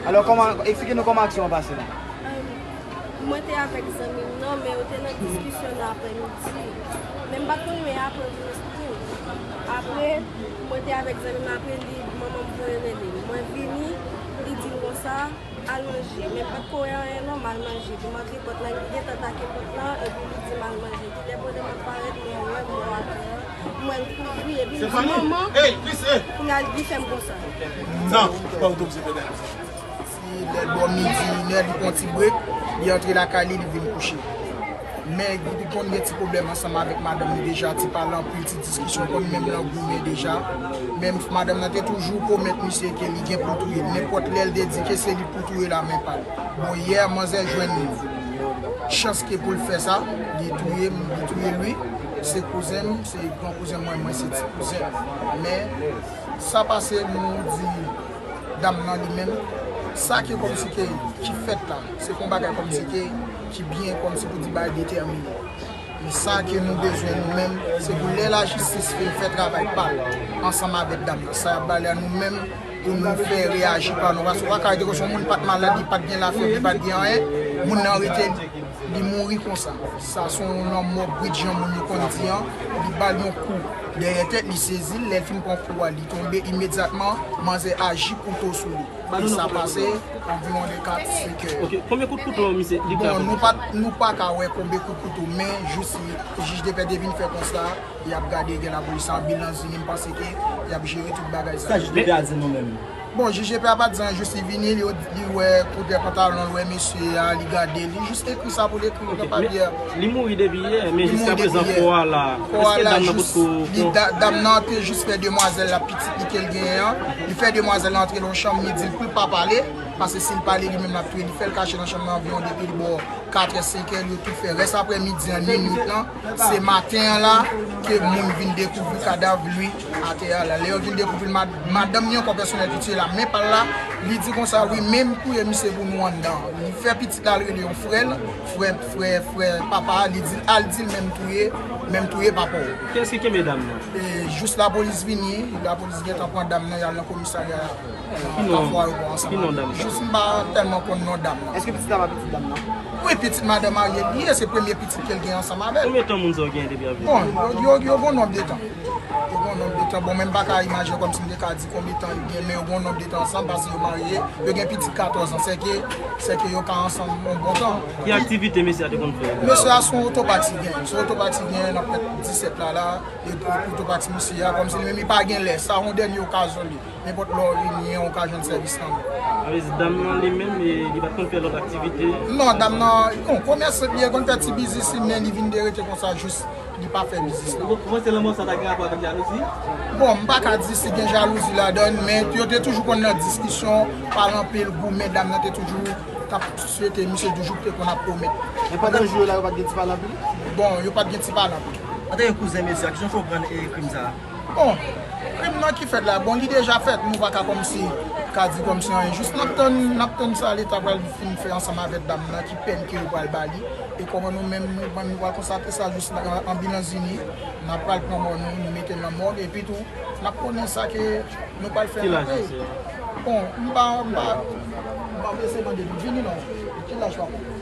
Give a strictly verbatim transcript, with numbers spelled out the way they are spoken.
Alò, kòman, eksplike nou kòman aksyon an pase la. Mwen te avèk zanmi m nan, men yo te nan diskisyon nan aprèmidi. Men m pa t konn, men apre pou m eksplike w. Apre, mwen te avèk zanmi m nan, apre li, manman m voye rele m. Mwen vini, li di m konsa, al manje. Men m pa t ko wè anyen non, m al manje. Epi m antre pòt la, li gentan take pòt la, epi li di m al manje. Kilè pandan m ap parèt, mwen wè mò atè a, mwen kouvri, epi li di, manman, kounye a li fè m konsa. Non, ou pa otobrize fè bagay sa. Si lè l bò midi, inè, li pran ti brek, li antre lakay li, li vin kouche. Men li konn gen ti pwoblèm ansanm avèk madanm li deja, ti pale anpil, ti diskisyon, konn menm nan goumen deja. Men madanm nan te toujou pwomèt misye ke li gen pou l touye l. Nenpòt lè l te di ke se li pou touye l a men pa l. Bon, yè, manzè jwenn chans ke pou l fè sa, li touye m, li touye l, wi. Se kouzen m, se gran kouzen mwen, mwen se ti kouzen. Men, sa pase, nou di, dam nan li menm, sa ke kòmsi ke, ki fèt la, se pa yon bagay kòmsi ke, ki byen kòmsi pou di bagay detèmine. Men sa ke nou bezwen nou menm, se pou lè lajistis fin fè travay pa l ansanm avèk dam nan. Sa y ap ba l a nou menm pou nou fè reyaji pa nou. Paske w pa ka rete konsa, yon moun pa t malad, li pa t gen lafyèv, li pa t gen anyen, moun nan rete, li mouri konsa. Sa se yon lanmò brit jan moun yo konn di an, li ba l yon kou dèyè tèt, li sezi l, lè l fin pran kou a, li tonbe imedyatman, manzè aji kouto sou li. E sa pase anviwon de kat, senk è. Ok, konbyen kout kouto misye li frape? Bon, nou pa, nou pa ka wè konbyen kout kouto, men jis jij de pè te vin fè konsta, y ap gade, gen lapolis, anbilans vini, m panse ke y ap jere tout bagay sa. Sa jij de pè a di nou menm? Bon, jij de pè a pa t di anyen, jis li vini, li, li wè koulè pantalon l, wè mesye a, li gade, li jis ekri sa pou l ekri nan papye a. Li mouri depi yè, men jiskaprezan kò a la. Kò a la, jis, li, dam nan te jis fè demwazèl la, pitit li ke l genyen an, li fè demwazèl la antre nan yon chanm, li di l pou l pa pale, paske si l pale, li menm l ap touye l. Li fè l kache nan chanm nan anviwon depi bò kat è, senk è, yo tout fè rès aprèmidi an, ninwit lan. Se maten an la ke moun vin dekouvri kadav li atè a la. Lè yo vin dekouvri l, mad-, madanm li ankò pèsonèl ki tiye l a men pa l la, li di konsa, wi, men m touye misye pou nou anndan. Li fè pitit la, l rele yon frè l, frè, frè, frè papa a, li di l, al di l men m touye, men m touye papa w. Kiyès ki kenbe dam nan? E, jis lapolis vini, lapolis gentan pran dam nan, y al nan komisarya. Ki non, ki non dam nan? Jis m pa tèlman konn non dam nan. Èske pitit la pa pitit dam nan? Wi, pitit madanm marye li ye, se premye pitit ke l gen ansanm avè l. Konbyen tan moun sa yo genyen depi avè l? Bon, yo, yo, yo gen yon nonb de tan. Yo gen yon nonb de tan. Bon, men m pa ka imajine kòmsi m te ka di konbyen tan yo gen, men yo gen yon nonb de tan ansanm paske yo marye, yo gen pitit katòz an, sèke, sèke yo ka ansanm yon bon tan. Ki aktivite mesye a te konn fè? Mesye a se yon otopaksi li genyen. Se yon otopaksi li genyen nan pèt disèt la, la. E pou, pou tou pati misye a, kòmsi li menm li pa gen lè. Sa yon dènye okazyon li. Nenpòt lè w vini, ou ka jwenn sèvis nan men. Sa vle di dam nan li menm, e, li pa t konn fè lòt aktivite? Non, dam nan, yon komèsan li ye, konn fè ti biznis li, men li vin de rete konsa jis, li pa fè biznis la. Ou, ou panse lanmò sa ta gen rapò avèk jalouzi? Bon, m pa ka di si gen jalouzi ladan l, men yo te toujou konn nan diskisyon, pale anpil, goumen, dam nan te toujou t ap swete, misye toujou te konn ap pwomèt. Men pandan jou yo la, yo pa t gen ti pale anpil? Bon, yo pa t gen ti pale anpil. Antanke kouzen mesye a, kijan w konprann, e, krim sa a? Bon, krim nan ki fèt la, bon, li deja fèt, nou pa ka kòmsi, ka di kòmsi anyen. Jis n ap tann, n ap tann sa Leta pral fin fè ansanm avèk dam nan, ki pèn ke yo pral ba li. E kòman nou menm, nou, nou pral konstate sa, jis la, anbilans vini, n ap pral pran mò nou, nou mete l nan mòg, epi tou, n ap konnen sa ke nou pral fè apre. Ki laj misye a? Bon, m pa, m pa, m pa prese mande li vini non. Ki laj papa?